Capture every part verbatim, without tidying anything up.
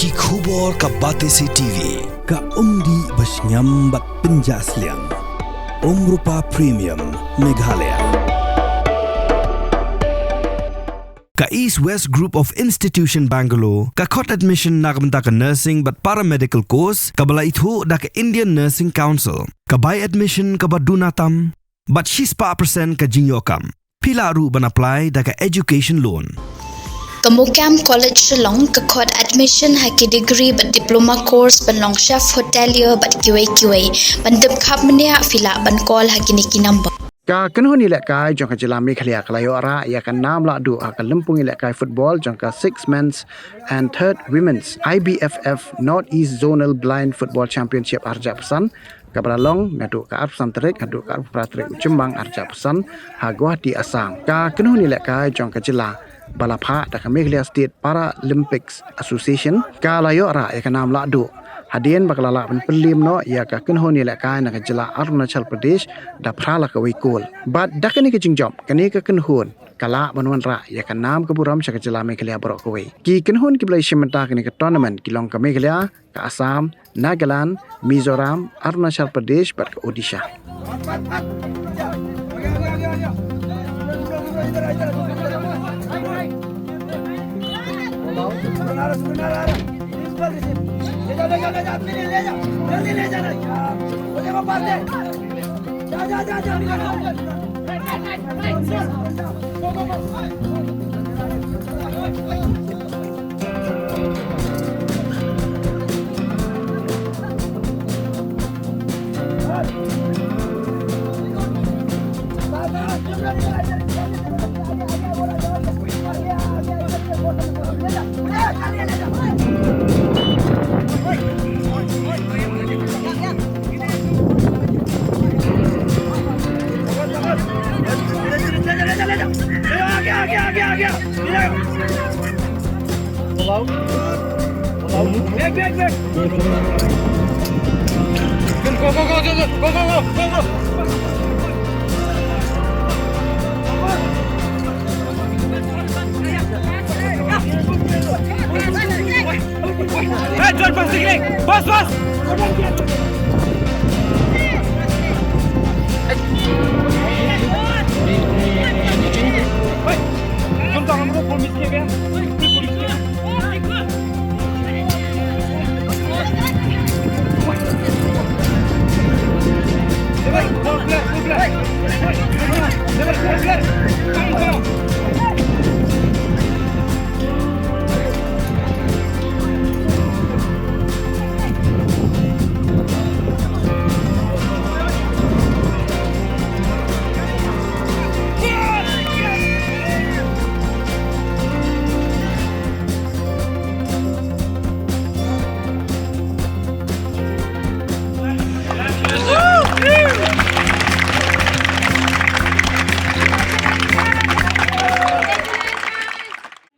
Ki khubor ka Batesi T V, ka umdih ba shngiam bad pynjah sliang. Umrupa Premium, Meghalaya. Ka East West Group of Institution Bangalore, ka khot admission na ka bynta ka nursing bad paramedical course, kaba la ithuh da ka Indian Nursing Council, ka bai admission kaba duna tam, bad shispah percent ka jingïoh kam. Phi lah ruh ban apply da ka education loan. Ka MOKAM College Shillong ka khot admission ha ki degree bad diploma course ban long chef hotelier bad kiwei kiwei. Ban tip khapbniah phi lah ban call ha kine ki number. Ka kynhun ïalehkai jong ka jylla Meghalaya ka la ïoh rah ïa ka nam lahduh ha ka lympung ïalehkai football jong ka Six Men's and Third Women's I B F F North East Zonal Blind Football Championship arhajar arphew san, kaba la long naduh ka arphew san tarik haduh ka arphew phra tarik u Jymmang arhajar arphew san ha Guwahati, Assam. Ka kynhun ïalehkai jong ka jylla ba la phah da ka Meghalaya State Paralympics Association ka la ïoh rah ïa ka nam lahduh hadien ba ka la lah ban pynliem noh ïa ka kynhun ïalehkai na ka jylla Arunachal Pradesh da phra la kawei kol. Bad da kane ka jingjop, kane ka kynhun ka lah ban wanrah ïa ka nam ka burom sha ka jylla Meghalaya baroh kawei. Ki kynhun kiba la ïashim bynta kane ka tournament ki long ka Meghalaya, ka Assam, Nagaland, Mizoram, Arunachal Pradesh bad ka Odisha.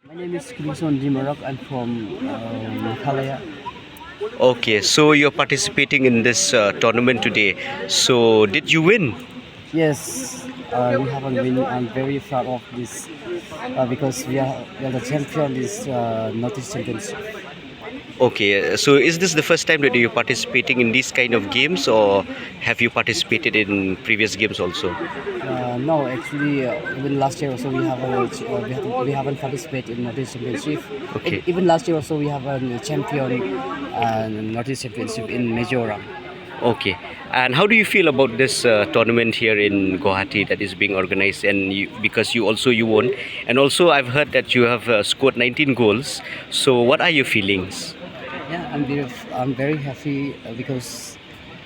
My name is Kimson Dimarok. I'm from uh, Meghalaya. Okay, so you're participating in this uh, tournament today. So, did you win? Yes, uh, we haven't win. I'm very proud of this uh, because we are, we are the champion this uh, Northeast Championship. Okay, uh, so is this the first time that you're participating in these kind of games, or have you participated in previous games also? Uh, no, actually, uh, even last year also we have a, uh, we, have, we haven't participated in Northeast Championship. Okay. E- even last year also we have a champion uh, Northeast Championship in Mizoram. Okay. And how do you feel about this uh, tournament here in Guwahati that is being organized? And you, because you also you won, and also I've heard that you have uh, scored nineteen goals. So what are your feelings? Yeah, I'm very, I'm very happy uh, because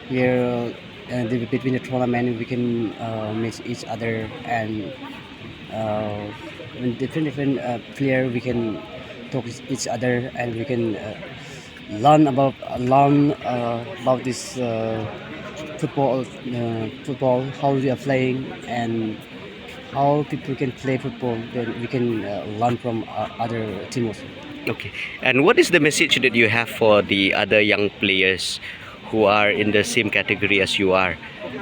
here uh, the, between the tournament we can uh, meet each other and uh, in different different uh, player we can talk with each other and we can uh, learn about learn uh, about this uh, football uh, football, how they are playing and how people can play football. Then we can uh, learn from uh, other team also. Okay. And what is the message that you have for the other young players who are in the same category as you are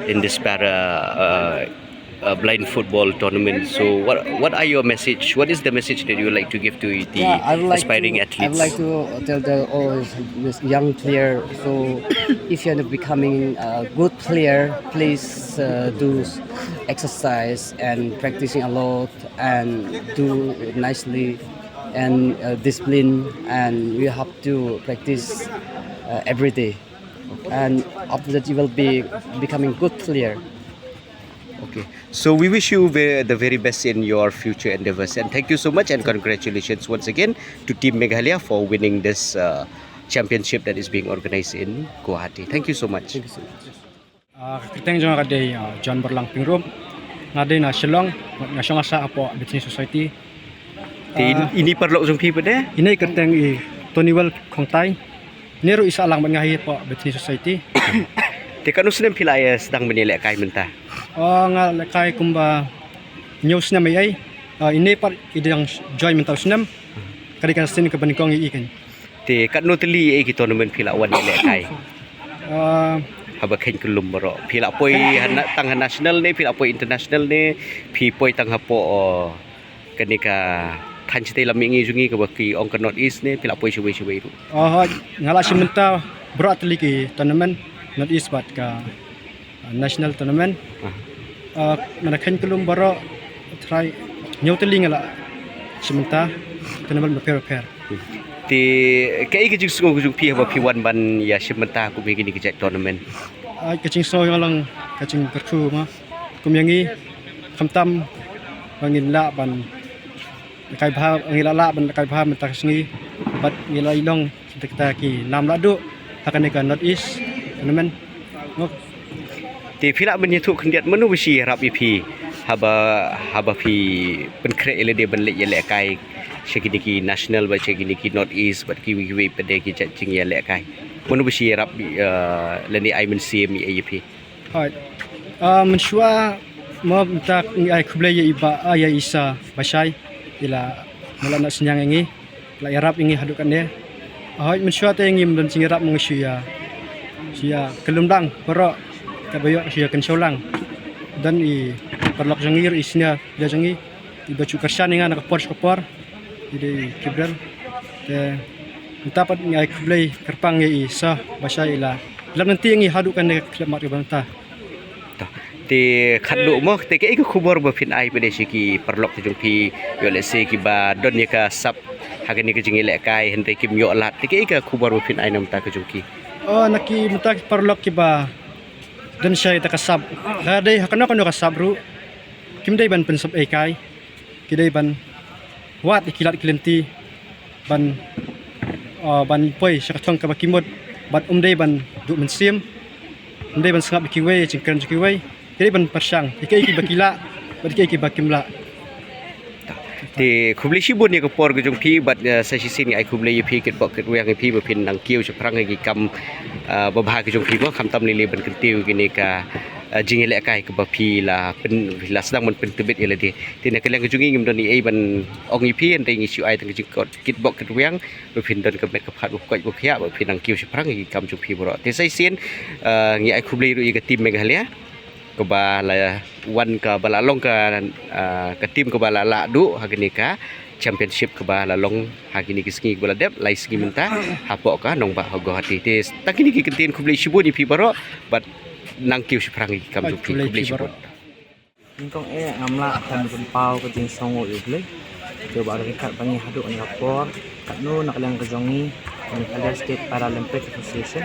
in this para uh, uh, blind football tournament. So what what are your message? What is the message that you would like to give to the Yeah, I would like aspiring to, athletes? I would like to tell the all this young player. So if you're becoming a good player, please uh, do s- exercise and practicing a lot and do nicely and uh, discipline, and you have to practice uh, every day, and after that you will be becoming good player. Okay. So we wish you ve- the very best in your future endeavors, and thank you so much, and congratulations once again to Team Meghalaya for winning this uh, championship that is being organized in Guwahati. Thank you so much. Thank you so much. Ah, ka kyrteng jong nga ka dei ah, John Berlang Pyngrope. Nga dei na Shillong, nga shong nga sah hapoh Bethany Society. Te in- ini paralok jong phi pat de? Ine i kyrteng i Toniwell Khongtai. Ine ruh i sah lang bad nga hi hapoh Bethany Society. Te katno snem phi la ïa sdang ban ïalehkai mynta? Oh, nga lehkai kumba hynñiew snem ei ei. Ah, ine pat i dang join mynta u snem. Ka dei ka sien kaba nyngkong i i kan. Te katno tylli ei ki tournament phi la wan ïalehkai? Ah, Haba kheiñ kyllum baroh. Phi la poi ha na- tang ha national ne, phi la poi international ne, phi poi tang hapoh oh, kane ka thaiñ shatei lam mihngi jong ngi kaba ki ong ka North East ne, phi la poi shawei shawei ruh. oh, hooid, nga la shim bynta baroh tylli ki tournament, North East bad ka ah, national tournament. Ah. Ah, mynta kheiñ kyllum baroh, trai hynñiew tylli nga la shim bynta tournament bapher bapher. Te kaei ka jingsngew ka jong phi haba phi wan ban ïa shim bynta kum ïa kine ki jait tournament? Ah, ka jingsngew jong nga long ka jingkyrkhu mo. Kum ïa ngi khamtam ba ngin lah ban lehkai bha, ngi la lah ban lehkai bha mynta ka sngi bad ngi la ïalong kita kita ki nam la duh ha kane ka North East tournament. Ngok. Te phi lah ban ïathuh khyndiat mano ba shu ïarap ïa phi haba haba phi pynkhreh ïa lade ban leit ïalehkai sha kine ki national bad sha kine ki North East bad kiwei kiwei pat de ki jait jingïalehkai? Mano ba shu ïarap uh, lane ai mynsiem ïa ïa phi? Hooid. Ah, mynshuwa mo mynta ngi ai khublei ïa i Bah, ah, ïa i Sir Bashai. I la, mo la nohsynñiang ïa ngi, la ïarap ïa ngi haduh katne. Hooid, mynshuwa te ngim don jingïarap mo, ngi shu ïa, shu ïa kyllum lang baroh kaba ïoh, shu ïa kynshew lang. Don i paralok jong ngi ruh, i senior player jong ngi, iba ju kyrshan ïa nga na ka por sha ka por, i dei i Kibrel. Te mynta pat ngi ai khublei kyrpang ïa i Sir Bashai, i la lem lynti ïa ngi haduh kane ka khyllipmat kaba mynta. Te khatduh mo, te kaei ka khubor ba phin ai pat de sha ki paralok ki jong phi, ïoh lehse kiba don ïa ka sap ha kane ka jingïalehkai hynrei kim ïoh lad, te kaei ka khubor ba phin ai na bynta ka jong ki? Oh, na ki mynta ki paralok kiba don sha ita ka sap, ka dei ha kano kano ka sap ruh, kim dei ban pynsep ei kai, ki dei ban wad ïa ki lad ki lynti ban, ah, ban poi sha ka thong kaba ki mut, bad um dei ban duh mynsiem, um dei ban sngap ïa kiwei, ïa jingkren jong kiwei, ki dei ban pyrshang ïa kiei kiba ki lah bad ïa kiei kiba kim lah. Te khublei shibun ïa ka por ka jong phi bad, eh, sa shisien ngi ai khublei ïa phi, kitbok kitrwiang ïa phi ba phin nang kiew shaphrang ïa ki kam, eh, babha ka jong phi mo, khamtam lei lei ban kyntiew kine ka, eh, jingïalehkai kaba phi la pyn, phi la sdang ban pyntbit ïa lade. Te na ka liang ka jong ngi ngim don ei ei ban ong ïa phi, hynrei ngi shu ai tang ka jingkot kitbok kitrwiang ba phin don ka met ka phad ba koit ba khiah, ba phin nang kiew shaphrang ïa ki kam jong phi baroh. Te sa shisien, eh, ngi ai khublei ruh ïa ka team Meghalaya kaba la wan, kaba la long ka, ah, ka team kaba la lah duh ha kane ka championship kaba la long ha kine ki sngi kaba la dep, lai sngi mynta, hapoh ka nongbah ha Guwahati. Te tang kine ki kyntien, khublei shibun ïa phi baroh bad nang kiew shaphrang ïa ki kam jong phi. Khublei shibun. Nyngkong eh ngam lah ban pynpaw ka jingsngewnguh ïa U Blei. Te ba ryngkat ba ngi haduh kane ka por, katno na ka liang ka jong ngi, Meghalaya State Paralympic Association,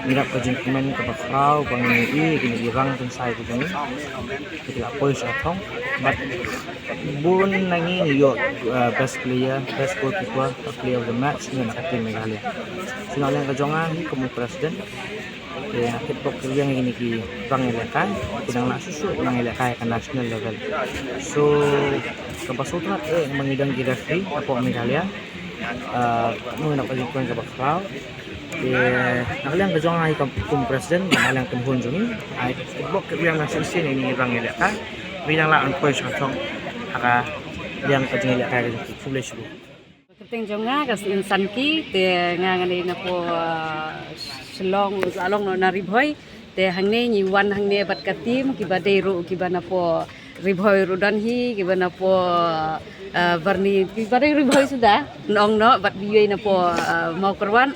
ngi rap ka jingkmen kaba khraw ba ngi ïohi kine ki rang pynsai ka jong ngi. Ki la poi sha thong, bad bun na ngi ngi ïoh, uh, best player, best goalkeeper, bad player of the match, ngi na ka team Meghalaya. Shu na ka liang ka jong nga hi kum u president, te nga kitbok kitrwiang ïa kine ki rang ïalehkai, ki dang lah shuh shuh nang ïalehkai ka national level. So kaba sngewtynnat eh ba ngi don ki referee hapoh Meghalaya. Ah, ngi nang ka jingkmen kaba khraw. Te na ka liang ka jong nga hi kum, kum president, na ka liang kynhun jong ngi, ai kitbok kitrwiang na shisien ïa kine ki rang ïalehkai, ba ki dang lah ban poi sha ka thong ha ka liang ka jingïalehkai ka jong ki. Khublei shibun. Kyrteng jong nga ka Sien Sanki, te nga nga dei napoh, uh, Shillong, la long noh na Ri Bhoi. Te hangne ngi wan hangne bad ka team kiba dei ruh kiba napoh Ri Bhoi ruh don hi, kiba napoh, eh, Barni, kiba Ri Bhoi suda, nong no, bad biwei napoh, eh, Mawkyrwat.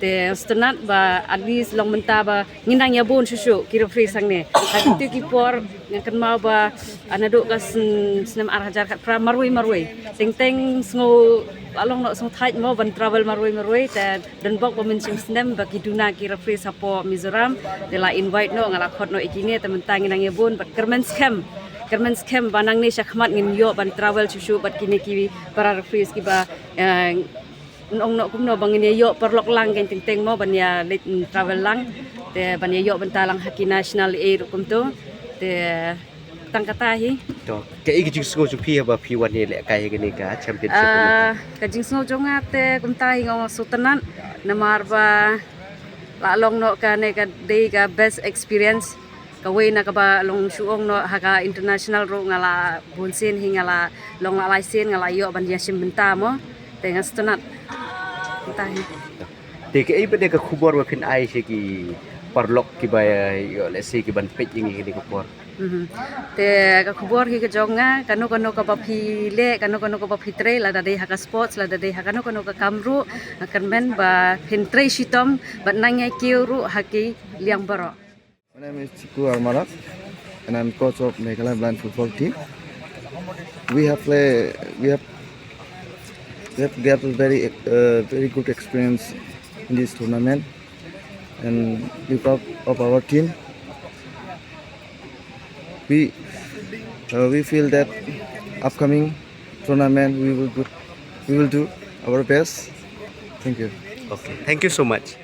Te sngewtynnat ba at least long mynta ba ngin nang ïa bun shuh shuh ki referee hangne. Ha kitu ki por nga kynmaw ba, ah, naduh ka sn-, snem ar hajar khatphra marwei marwei. Teng teng sngew la long noh sngewthait mo ban travel marwei marwei, te don bok ba mynshem snem ba ki duna ki referee hapoh Mizoram. Te la invite noh, nga la khot noh ïa kine, te mynta ngin nang ïa bun bad kyrmen skhem. Kyrmen skhem ba nangne shakhmat ngin ïoh ban travel shuh shuh bad kine ki para referee kiba, eh, ong noh kumno ba ngin ïa ïoh paralok lang kein teng teng mo ban ïa leit, mm, travel lang. Te ban ïa ïoh bynta lang ha ki national A ruh kumto. Te tang kata hi. To, kaei ka jingsngew jong phi haba phi wan ïalehkai ha kane ka championship? Ah, ka jingsngew jong nga te kumta hi, nga sngewtynnat namar ba la long noh kane ka dei ka best experience. Kawei na kaba long shu ong noh ha ka international ruh nga la bun sien hi, nga la long la lai sien, nga la ïoh ban ïashim bynta mo. Te nga sngewtynnat. Kumta hi. Te kaei pat de ka khubor ba phin ai sha ki paralok kiba ïoh lehse ki ban peit ïa ngi kane ka por? Mhm. Te ka khubor hi ka jong nga, kano kano kaba phi leh, kano kano kaba phi trei, lada dei ha ka sports, lada dei ha kano kano ka kam ruh, nga kyrmen ba phin trei shitom bad nang ïa kiew ruh ha ki liang baroh. My name is Chiku Armarak, and I'm coach of Meghalaya blind football team. We have play, we have, we have gathered very, uh, very good experience in this tournament, and we proud of our team. We, uh, we feel that upcoming tournament we will do, we will do our best. Thank you. Okay, thank you so much.